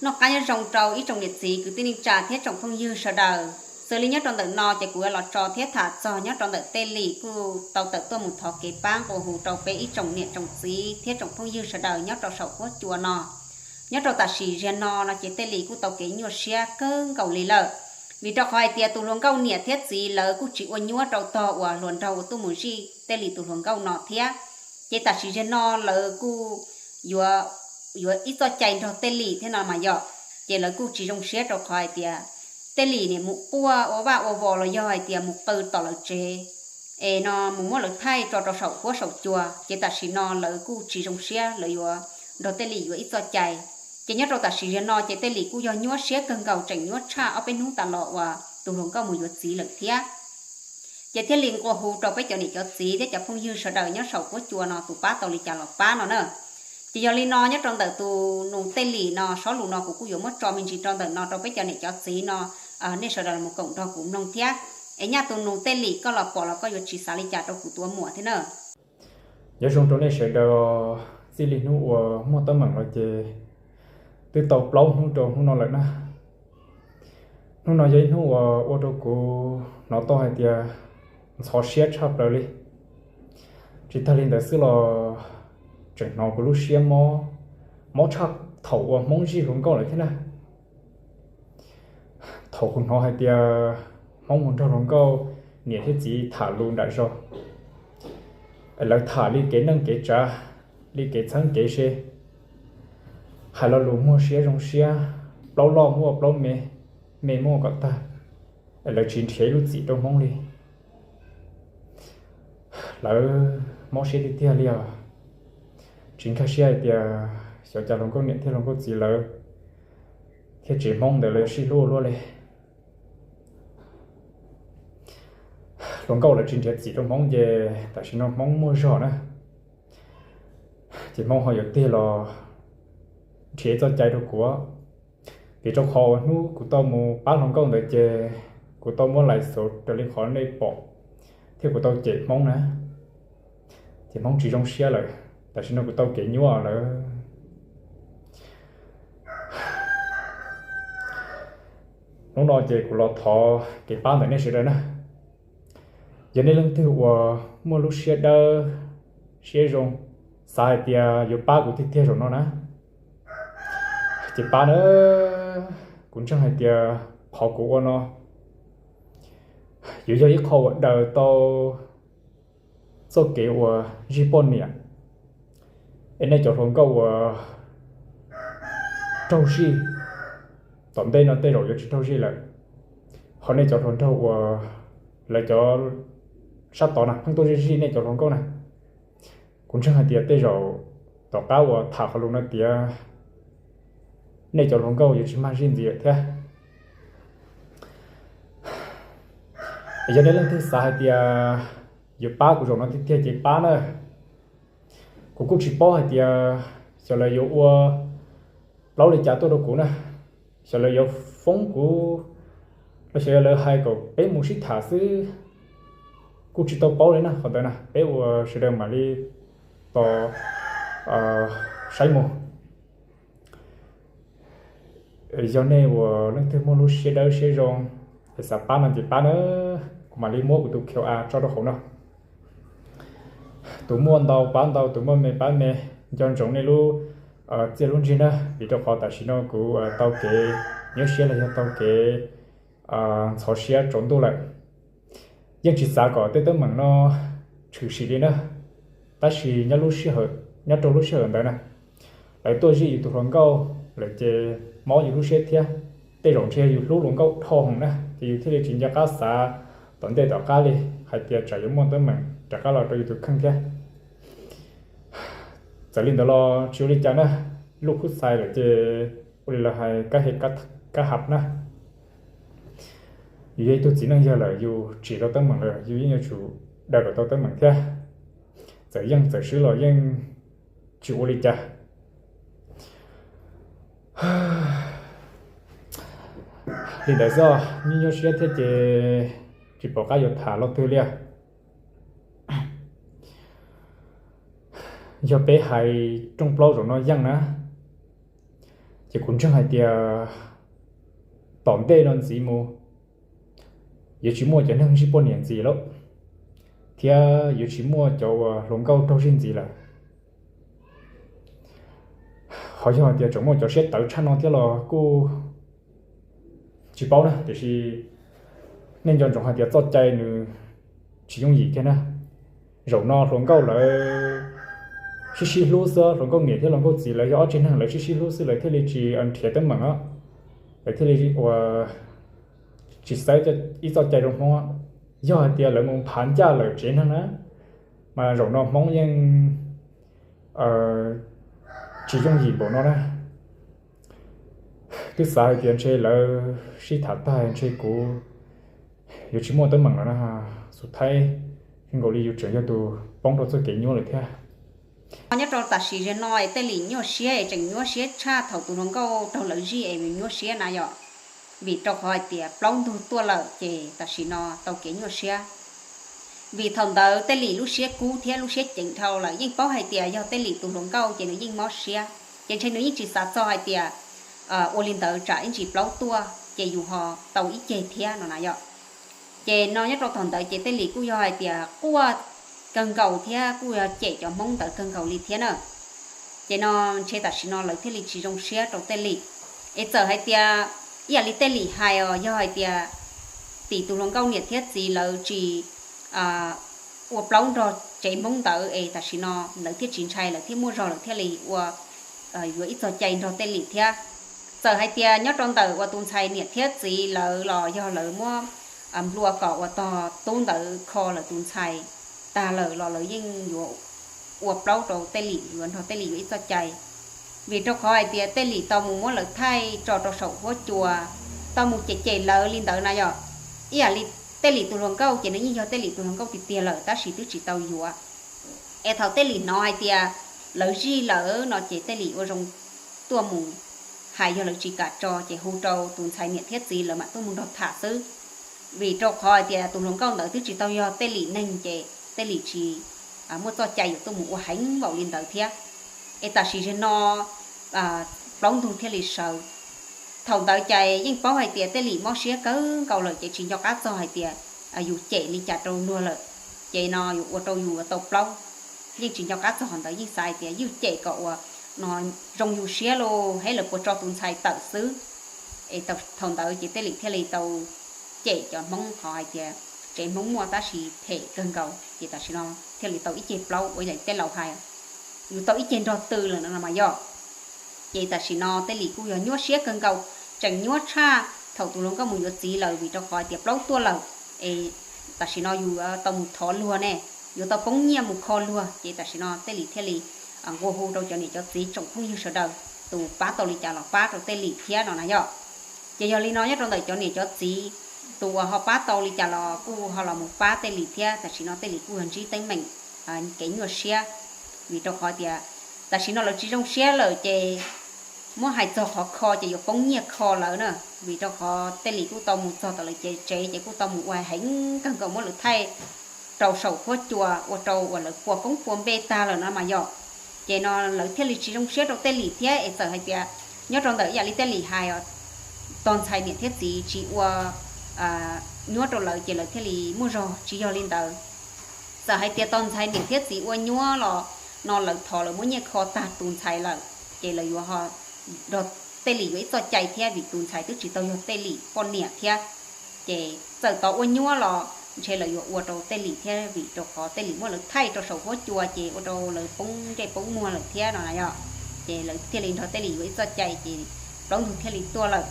Noj qab nyob zoo rau ib tsoom niam txiv kwv tij neej tsa thiab tsoom phooj ywg sawv daws. Xws li nyob rau ntawm no ces kuv yuav los tso thiab tham txog nyob rau ntawm Tej Lim kuj tau tawm tuaj mus thov kev pab nqua hu rau peb ib tsoom niam tsoom txiv thiab tsoom phooj ywg sawv daws nyob rau saum huab cua no. Nyob rau tam sim ziag no no ces Tej Lim kuj tau kev nyuaj siab kawg nkaus li lawm, vim rau qhov hais tias tus hluas nkauj niam thiab txiv lawv kuj tsis ua nyuab rau tog uas hluas nraug uas tuaj mus zij Tej Lim tus hluas nkauj no thiab. Ces tam sim ziag no lawv kuj yuav, yuav ib txoj cai nrog Tej Lim thiab no mas yom. Ces lawv kuj tsis zoo siab rau qhov hais tias Tej Lim niam mus quaj ua vaj ua vos los yog hais tias mus qw tom lawv tsev es no mus muab lawv thaij tso rau saum huab saum cua, ces tam sim no lawv kuj tsis zoo siab, lawv yuav nrog Tej Lim yuav ib txoj cai. Ces nyob rau tam sim ziag no ces Tej Lim kuj yog nyuaj siab kawg nkaus, tseem nyuaj tshaj ob peb hnub tas los uas tus hluas nkauj mus yuav txiv lawm thiab. Ces thiaj li nqua hu rau peb cov niam cov txiv thiab cov phooj ywg sawv daws nyob saum huab cua no tus pab tau li cas los pab no na. Ces yog li no nyob rau ntawm tus nus Tej Lim no sob lus no kuv kuj yuav muab tso me ntsis rau ntawm no rau peb cov niam cov txiv no, nej sawv daws los koom nrog kuv mloog thiab. Es nyaj tus nus Tej Lim koj los pom los koj yuav tsis xav li cas rau kuv tus ua muam thiab na. Nyob zoo rau nej sawv daws, txij li hnub uas muaj teeb meem los ces twb tau plaub hnub rau hnub no lawm na. Hnub no yog ib hnub uas ua rau kuv hnov tau hais tias ntxhov siab tshaj plaws li. Tsis tag li ntawd xwb los tseem hnov kuv lub siab mob, mob tshaj thaum uas Hmoob zij hluas nkauj lawm thiab na. Thaum kuv hnov hais tias Hmoob mus nrog hluas nkauj niam thiab txiv tham lus nram zos, lawv tham li kev neej kev tsav, li kev txheeb kev ze, hais lo lus muag siab zoo siab, plaub loj muaj plaub me, me muaj kom tag, lawv tsis nrhiav lub txim rau Hmoob li. Lawv mob siab tiag tiag li os. Tsis nkag siab hais tias xyov cas hluas nkauj niam thiab hluas nkauj txiv lawv thiab tsev Hmoob ntawd lawv sib hlub ua luaj li. Hluas nkauj lawv tsis nrhiav txim rau Hmoob ces tam sim no Hmoob muaj zog na. Ces Hmoob ho yuav tig los nrhiav txoj cai rau kuv. Vim rau qhov uas hnub kuv tau mus pab hluas nkauj ntawd ces kuv tau muab lais xov raws li qhov nej pom, thiab kuv tau cem Hmoob na. Ces Hmoob tsis zoo siab lawm, tam sim no kuv tau kev nyuaj lawm. Hnub no ces kuv los thov kev pab ntawm nej sawv daws na. Yog nej leej twg uas muaj lub siab dawb siab zoo, xav hais tias yuav pab kuv tiag tiag zaum no na, ces pab na. Kuv ntseeg hais tias qhov kuv ua no yuav yog ib qho uas daws tau txoj kev uas zij poj niam. Es nej cov hluas nkauj uas raug zij, tom ntej no tej zaum yuav tsis raug zij lawm. Ho nej cov hluas nraug uas lawv cov sab tod na pheej tuaj zij zij nej cov hluas nkauj na, kuv ntseeg hais tias tej zaum tom qab uas tham qhov lus no tiav, nej cov hluas nkauj yuav tsis mag zij ntxiv lawm thiab. Yog nej leej twg xav hais tias yuav pab kuv zaum no tiag tiag ces pab na. Kuv kuj tsis paub hais tias xyov lawv yuav ua plaub li cas tuaj rau kuv na. Xyov lawv yuav foob kuv los xyov yog lawv hais kom peb mus sib tham xwb, kuj tsis tau paub li na. Qhov ntawd na peb ua sawv daws mam li tos saib mus. Yog nej uas leej twg muaj lub siab dawb siab zoo es xav pab no ces pab na, kuv mam li muab kuv tus Q R tso rau hauv no. Tus muaj ntau pab ntau, tus muaj me pab me. Nco ntsoov nej lub txiaj lub ntsig na, vim rau qhov tam sim no kuv tau kev nyuaj siab los yog tau kev ntxhov siab tsaus ntuj lawm. Yeej tsis xav kom tej teeb meem no tshwm sim li na, tab sis nyob lub sij hawm, nyob rau lub sij hawm ntawd na, lawv tuaj zij yus tus hluas nkauj lawm ces mob yus lub siab thiab. Tej zaum ntshe yus hlub hluas nkauj dhau heev na ces yus thiaj li tsis nco qab xav tom ntej tom qab li hais tias tsam yuav muaj teeb meem rov qab los rau yus tus kheej thiab. Txawm li ntawd los tsis ua li cas na, luj khub xais lawm ces ua li lawv hais kab he kab hab na. Yus yog ib tug txiv neej yawg lawm, yus tsim tau teeb meem lawm yus yeej yuav tsum daws kom tau teeb meem thiab. Txawm yeej txawm swb los yeej tsis ua li cas. Li ntawd xwb, nyuaj nyuaj siab thiab ces tsis pom qab yuav tham lo twg li. Yog peb hais rooj plaub zaum no yeej na, Ces kuv ntseeg hais tias tom ntej no ntxiv mus yuav tsis muaj cov neeg zij poj niam ntxiv lawm, thiab yuav tsis muaj cov uas hluas nkauj raug zij ntxiv lawm. Ho yog hais tias tseem muaj cov siab tawv tshaj no thiab los kuj tsis paub na, tiam sis nej nco ntsoov hais tias txoj cai nws tsis yooj yim kiag na. Zaum no hluas nkauj lawv sib sib hlub xwb, hluas nkauj niam thiab hluas nkauj txiv lawv yog ob tsev neeg lawv sib sib hlub xwb, lawv thiaj li tsis nrhiav teeb meem os, lawv thiaj li ua tsis xaiv ib txoj cai rau Hmoob. Yog hais tias lawv mus phav ncaj lawm tsev neeg na, mas zaum no Hmoob yeej tsis yooj yim npaum no na. Twb xav hais tias ntshe lawv sib tham tag ntshe kuv yuav tsis muaj teeb meem lawm na. Xus thaib, nkaus li yus tseem yog tus poob rau txoj kev nyuaj lawm thiab. Nyob rau tam sim no tej lim nyuaj siab es tseem nyuaj siab tshaj thaum tus hluas nkauj raug lawv zij es nyuaj siab na yom. Vim rau qhov hais tias plaub ntug tuaj lawm ces tam sim no tau kev nyuaj siab. Vim thaum ntawd tej lim lub siab kub thiab lub siab ceev dhau lawm, yeej paub hais tias yog tej lim tus hluas nkauj ces nws yeej mob siab, ces ntshe nws yeej tsis xav txog hais tias ua li ntawd tsam ib ntsis plaub tuaj ces yus ho tau ib ceg thiab no na yom. Ces no nyob rau thaum ntawd ces tej lim kuj yog hais tias quaj kawg nkaus thiab kuj yog cem cov Hmoob ntawd kawg nkaus li thiab na. Ces no ntshe tam sim no lawv thiaj li tsis zoo siab rau tej lim. Es txawm hais tias ib yam li tej lim hais os, yog hais tias tim tus hluas nkauj niam thiab txiv lawv tsis ua plaub nrog tsev Hmoob ntawd es tam sim no lawv thiaj tsis ntshai, lawv thiaj muaj zog, lawv thiaj li ua yuav ib txog cai nrog tej lim thiab. Txawm hais tias nyob rau ntawm uas tus ntxhais niam thiab txiv lawv los yog lawv muab nplua kom uas tog tub ntawd kho lawv tus ntxhais tag lawm los lawv yeej yuav ua plaub rau tej lim, yuav nrog tej lim yuav ib txoj cai. Vim rau qhov hais tias tej lim tau mus muab lawv thaij tso rau saum huab cua, tau mus cem cem lawv li ntawd na yom. Ib yam li tej lim tus hluas nkauj ces nws yeej yog tej lim tus hluas nkauj tiag tiag lawm tab sis twb tsis tau yuav. Es thaum tej lim hnov hais tias lawv zij lawm no ces tej lim ua zoo tuaj mus hais, yog lawv tsis kam tso ces hu rau tus ntxhais niam thiab txiv lawv mam tuaj mus nrog tham xwb. Vim rau qhov hais tias tus hluas nkauj ntawd twb tsis tau yog tej lim neeg ces tej lim tsis muaj txoj cai yuav tuaj mus ua heev npaum li ntawd thiab. Es tam sim no plaub ntug thiaj li sawv. Thaum ntawd ces yeej paub hais tias tej lim mob siab kawg nkaus lawm ces tsis nco qab txog hais tias yus cem li cas rau luag lawm, ces no yuav ua rau yus tau plaub, yeej tsis nco qab txog ntawd, yeej xav hais tias yus cem kom uas no zoo yus siab los hais lawv puas tso tus ntxhais tawm xwb. Es thaum ntawd ces tej lim thiaj li tau cem cov Hmoob qhov hais tias tsev Hmoob muaj tab sis phem kawg nkaus, ces tam sim no thiaj li tau ib ceg plaub uas yog tej laus hais, yus tau ib ceg nrog tw lawm no mas yog. Ces tam sim no tej lim kuj yog nyuaj siab kawg nkaus, tseem nyuaj tshaj thaum tus hluas nkauj mus yuav txiv lawm vim rau qhov tias plaub tuaj lawm, es tam sim no yus tau mus thov luag ne, yuav tau poob nyiaj mus kho luag, ces tam sim no tej lim thiaj li nqua hu rau cov niam cov txiv tsoom phooj ywg sawv daws, tus pab tau li cas los pab rau tej lim thiab no na yom. Ces yog li no nyob rau ntawm cov niam cov txiv, tus uas ho pab tau li cas los kuj ho los mus pab tej lim thiab, tam sim no tej lim kuj yog ntsib teeb meem kev nyuaj siab, vim rau qhov tias tam sim no lawv tsis zoo siab lawm ces muab hais txog qhov kho ces yuav poob nyiaj kho lawv na, vim rau qhov tej lim kuj tau mus txog tom lawv tsev ces kuj tau mus ua heev kawg nkaus muab lawv thaij rau saum huab cua ua rau uas lawv pua koob pua npe tag lawm no mas yog. Ces no lawv thiaj li tsis zoo siab rau tej lim thiab es txawm hais tias nyob rau ntawm ib yam li tej lim hais os, tog ntxhais niam thiab txiv tsis ua nyuab rau lawv ces lawv thiaj li muaj zog, tsis yog li ntawd. Txawm hais tias tog ntxhais niam thiab txiv ua nyuab los no lawv thov lawv muab nyiaj kho tag tus ntxhais lawm, ces lawv yuav ho nrog tej lim yuav ib txoj cai thiab vim tus ntxhais twb tsis tau yog tej lim poj niam thiab. Ces txawm tod ua nyuab los ntshe lawv yuav ua rau tej lim thiab vim rau qhov tej lim muab lawv thaij rau saum huab cua ces ua rau lawv poob ntsej poob muag lawm thiab no na yom. Ces lawv thiaj li nrog tej lim yuav ib txoj cai ces plaub ntug thiaj li tuaj lawm.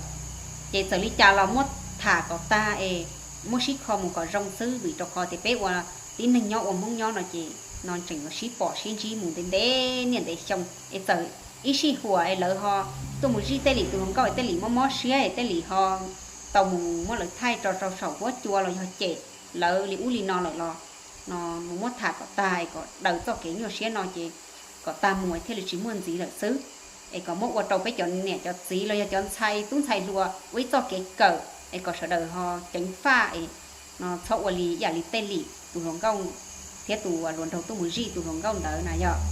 Ces txawm li cas los muab tham kom tag es muab sib kho mus kom zoo xwb vim rau qhov tias peb ua tib neeg nyob ua Hmoob nyob no ces no tseem yuav sib pom sib ntsib mus ntev ntev niaj ntev xyoo es txawm ib sij huam es lawv ho tuaj mus zij tej lim tus hluas nkauj es tej lim mob mob siab es tej lim ho tau mus muab lawv thaij rau rau saum huab cua los yog cem lawv li ub li no lawm los no mus muab tham kom tag es kom daws txoj kev nyuaj siab no ces kom tag mus thiaj li tsis muaj ntxiv lawm xwb. Es kom muab ua rau peb cov niam cov txiv los yog cov ntxhais tub ntxhais hluas ua ib txoj kev kawm es kom sawv daws ho ceev faj es no txhob ua li ib yam li tej lim tus hluas nkauj thiab tus hluas nraug tuaj mus zij tus hluas nkauj ntawd na yom.